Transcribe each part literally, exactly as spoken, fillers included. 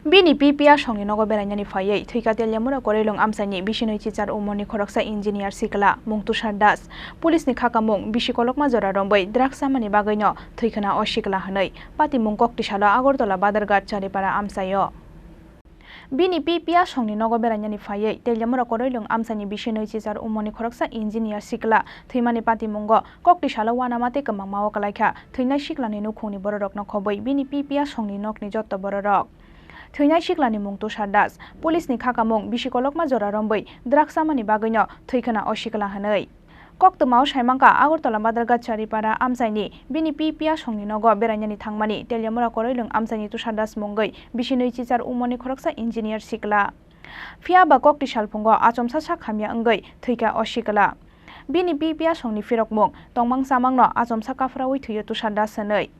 Bini P P A songni nogo berainani phaiwi thwikha Teliamura Koreilwng amchaini bisinwi chichar umorni khoroksa engineer sikla mung Tushar Das. Police ni khakamung bisi kolokma jora rombwi drugs chamani bagwino thwikhwna o sikla hwnwi patimung koktisalo Agartala Badharghat Charipara amchaio. Bini P P A songni nogo berainani phaiwi Teliamura Koreilwng amchaini bisinwi chichar umorni khoroksa engineer sikla thwimani patimungo koktisalo uanama tei kwmangma o kwlaikha thwinai siklani nukhungni bororokno khobwi bini P P A songni nokni jotto bororok. Thwinai siklani mung Tushar Das. Police ni khakamung bisi kolokma jora rombwi drugs chamani bagwino thwikhwna o sikla hwnwi. Koktwmao saimangkha Agartala Badharghat Charipara amchaini bini P P A songni nogo berainani thangmani Teliamura Koreilwng amchaini Tushar Das mungwi bisinwi chichar umorni khoroksa engineer sikla. Phiya ba kokti salphungo achomsa sak hamya wngwi thwikha o sikla. Bini P P A songni phirokmung tongmang chamangno achomsa kaphraui thwio Tushar Das hwnwi.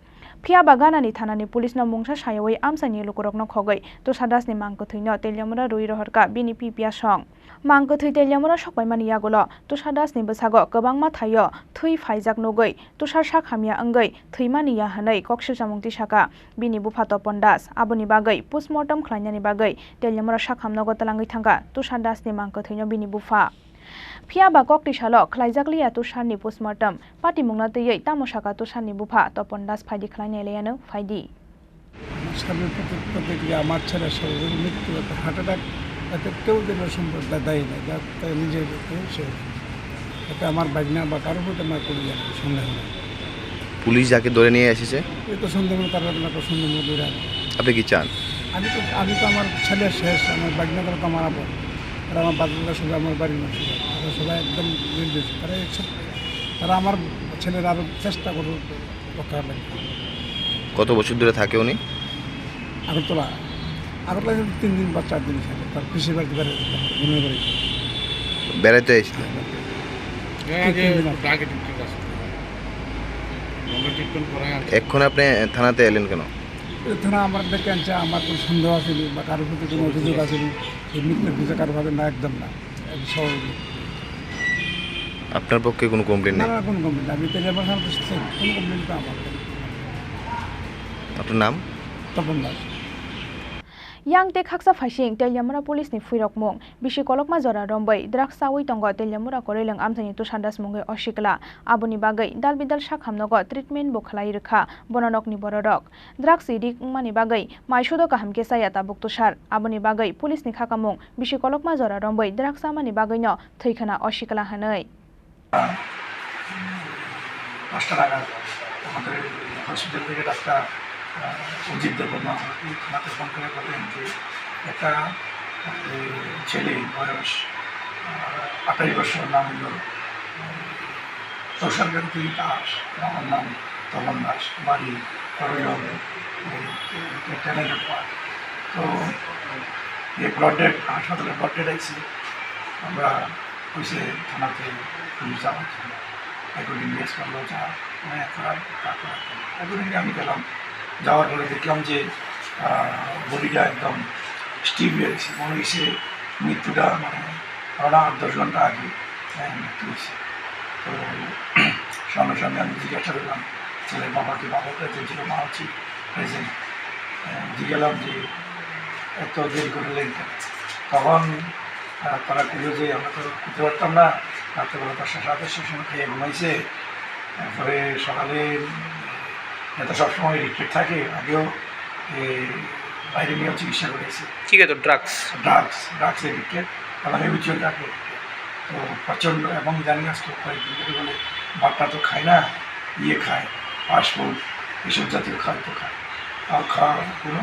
Phiya ba ganani thanani police no mungsa sayaui amchaini lukurokno khogwi Tushar Das ni mang kwthwino Teliamura rwi rohorkha bini P P A song. Mang kwthwi Teliamura sokpaimani yagulo Tushar Das ni bwsago kwbangma thaio thwi phaijak nugwi Tushar sak hamya wngwi thwimani ya hwnwi kok swchamung tisaka bini bupha Topon Das. Aboni bagwi postmortem khlainani bagwi Teliamura sak hamnogo twlangwi thangkha Tushar Das ni mang kwthwino bini bupha. Phiya ba kokti salo khlaijakliya Tusharni postmortem, patimungno twiwi tamo saka Tusharni bupha Topon Das phaidi khlainai laiano phaidi. আমার স্বামীর প্রতি-, প্রতিক্রিয়া, আমার ছেলের স্বাভাবিক মৃত্যু, একটা heart attack, এতে কেউ যেন সম্পর্ক দা-, দায়ী নয়, যা তাই নিজের উপরে সে, এতে আমার ভাগনা বা কারোর প্রতি আমার কোনো ইয়ে নেই, সন্দেহ নেই। পুলিশ যাকে ধরে নিয়ে এসেছে? এ তো সন্দেহ নেই, তারা আপনাকে সন্দেহ নেই, ধরে আনবে। আপনি কি চান? আমি তো, আমি তো আমার ছেলে শেষ, আমার ভাগনা তারা তো আমার আপন, আর আমার বাচ্চারা সবাই আমার বাড়ির মানুষ, তারা সবাই একদম নির্দোষ, তারা একসাথে, তারা আমার ছেলের আরও চেষ্টা করবে। কথা লাগে। কত বছর ধরে থাকে উনি? আগরতলা। আগরতলা শুধু তিন দিন বা চার দিন থাকে। তার পিসির বাড়িতে বেড়াতে যায়, বোনের বাড়িতে। বেড়াতে এসেছিলেন? হ্যাঁ, তিন যে দিন আছে। আগে টুকটাক আছে। আমরা ট্রিটমেন্ট করাই আনছি। এখন আপনি থানাতে এলেন কেন? এ থানা আমার ডেকে আনছে, আমার কোনো সন্দেহ আসেনি বা কারোর প্রতি কোনো অভিযোগ আসেনি। এই মিথ্যা অভিযোগ কারোর ভাবে না, একদম না। একদম স্বাভাবিক। আপনার পক্ষে কোনো কমপ্লেন না, নেই? না, কোনো কমপ্লেন নেই। আমি তো লেবার সামনে তো সেম, কোনো কমপ্লেন তো আমার নেই। আপনার নাম? তপন Das. Yang tei khaksa phaising Teliamura police ni phuirokmung bisi kolokma jora rombwi drugs chaui tongo Teliamura Koreilwng amchaini Tushar Das mungwi o sikla. Aboni bagwi dal bidal sak hamnogo treatment bo khlai rwkha bono nokni bororok. Drugs addict wngmani bagwi mai sudo kaham khe chaya tabuk Tushar. Aboni bagwi police ni khakamung bisi kolokma jora rombwi drugs chamani bagwino thwi khwna o sikla hwnwi. পাঁচটা নাগাদ আমাদের হসপিটাল থেকে ডাক্তার, আহ, অজিত দেববর্মা আমাকে থানাতে ফোন করে বলেন যে একটা, আহ, ছেলে বয়স, আহ, আঠাশ বছর, নাম হলো, আহ, তুষারকান্তি দাস, আমার নাম তপন দাস, বাড়ি করইলং, এই, এই, এই ট্যালেন্টেড পার্ক। তো এই ব্রড ডেড, হাসপাতালে ব্রড ডেড আইছি। আমরা কইছে থানাতে পুলিশ যাওয়ার জন্য। অ্যাকর্ডিংলি আজকে আমরা যা, মানে, করার, তা করার জন্য। অ্যাকর্ডিংলি আমি গেলাম। যাওয়ার পরে দেখলাম যে, আহ, বডিটা একদম স্টিফ হয়ে গেছে। মনে হয়েছে মৃত্যুটা, মানে, আরো আট দশ ঘন্টা আগে, হ্যাঁ, মৃত্যু হয়েছে। তো সঙ্গে সঙ্গে আমি জিজ্ঞাসা করলাম ছেলের বাবাকে, বাবা প্রেজেন্ট ছিল, মা হচ্ছে প্রেজেন্ট। আহ, জিজ্ঞাসা করলাম যে, "এত দেরি করে এলেন কেন?" তখন, আহ, তারা কইল যে, "আমরা তো করতে পারতাম না, রাত্রেবেলা দশটা, সাড়ে দশটার সময় খেয়ে ঘুমাইছে, তারপরে সকালে, উম, এ তো সবসময় অ্যাডিক্টেড থাকে, আগেও, এ, বাইরে নিয়েও চিকিৎসা করেছে।" ঠিক আছে, ড্রাগস। ড্রাগস, ড্রাগস অ্যাডিক্টেড, এবং হ্যাবিচুয়াল ড্রাগ অ্যাডিক্টেড। তো প্রচণ্ড, এবং জানি আজকে কয়েকদিন ধরে বলে ভাতটা তো খায় না, ইয়ে খায়, ফাস্ট ফুড, এসব জাতীয় খাদ্য খায়। আর খাওয়ার কোনো,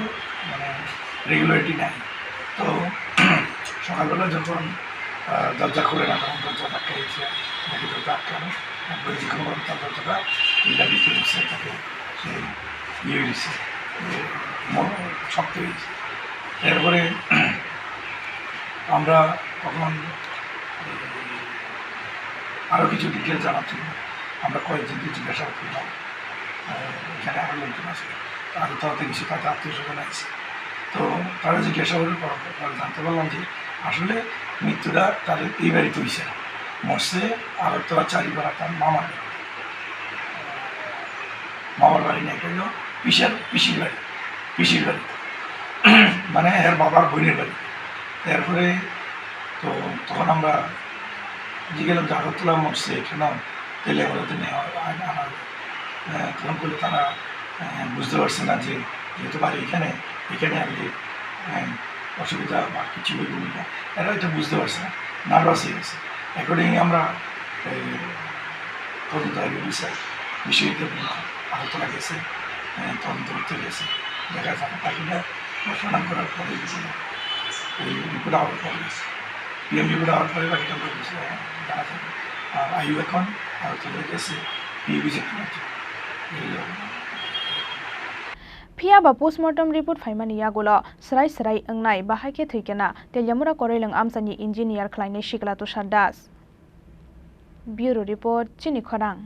মানে, রেগুলারিটি নাই। তো সকালবেলা যখন, আহ, দরজা খুলে না, তখন দরজা ধাক্কা দিয়েছে, নাকি দরজা আটকানো, একবার যে কোনো ভাবে তার দরজাটা খুলে দিতে হচ্ছে তাকে, সে ইয়ে হয়েছে, যে মন শক্ত হয়েছে। এরপরে আমরা তখন, উম, আরও কিছু ডিটেল জানার জন্য আমরা কয়েকজনকে জিজ্ঞাসা করলাম। আহ, এখানে আরও লোকজন আছে, আরও তাদের কিছু তাদের আত্মীয় স্বজন আছে। তো তারা জিজ্ঞাসা করার পর, পর জানতে পারলাম যে আসলে মৃত্যুটা তাদের এই বাড়িতে হয়েছে না, মরছে আগরতলা চারিপাড়া তার মামার বাড়ি। মামার বাড়ি না, এটা হলো পিসার, পিসির বাড়ি, পিসির বাড়ি। মানে এর বাবার বোনের বাড়ি। এরপরে তো তখন আমরা যে গেলাম যে আগরতলা মরছে কেন, তাহলে আমরা তো নেওয়া হয়, আনা হবে। আহ, তখন করলে তারা আহ, বুঝতে পারছে না যে যেহেতু বাড়ি এখানে, এখানে আর কি আহ, অসুবিধা বা কিছু হইব না। এরা হয়তো বুঝতে পারছে না, নার্ভাস হয়ে গেছে। অ্যাকর্ডিংলি আমরা এই তদন্ত আগে বিষয় বিষয়টা আগরতলা গেছে, আহ, তদন্ত করতে গেছে, দেখা যাক বাকিটা ঘোষণা করার পরে বিষয় এই রিপোর্ট আওয়ার পরে, পিএম রিপোর্ট আওয়ার পরে বাকিটা আমরা বিষয়ে জানা যাবে। আর আইইউ এখন আগরতলা গেছে, পিইউ ভিজিট করতে। এই হলো। Phiya ba postmortem report phaimani yagulo srai srai wngnai, bahai khe thwikena Teliamura Korailwng amchaini engineer khlainai sikla Tushar Das. Bureau report, Chini Khorang.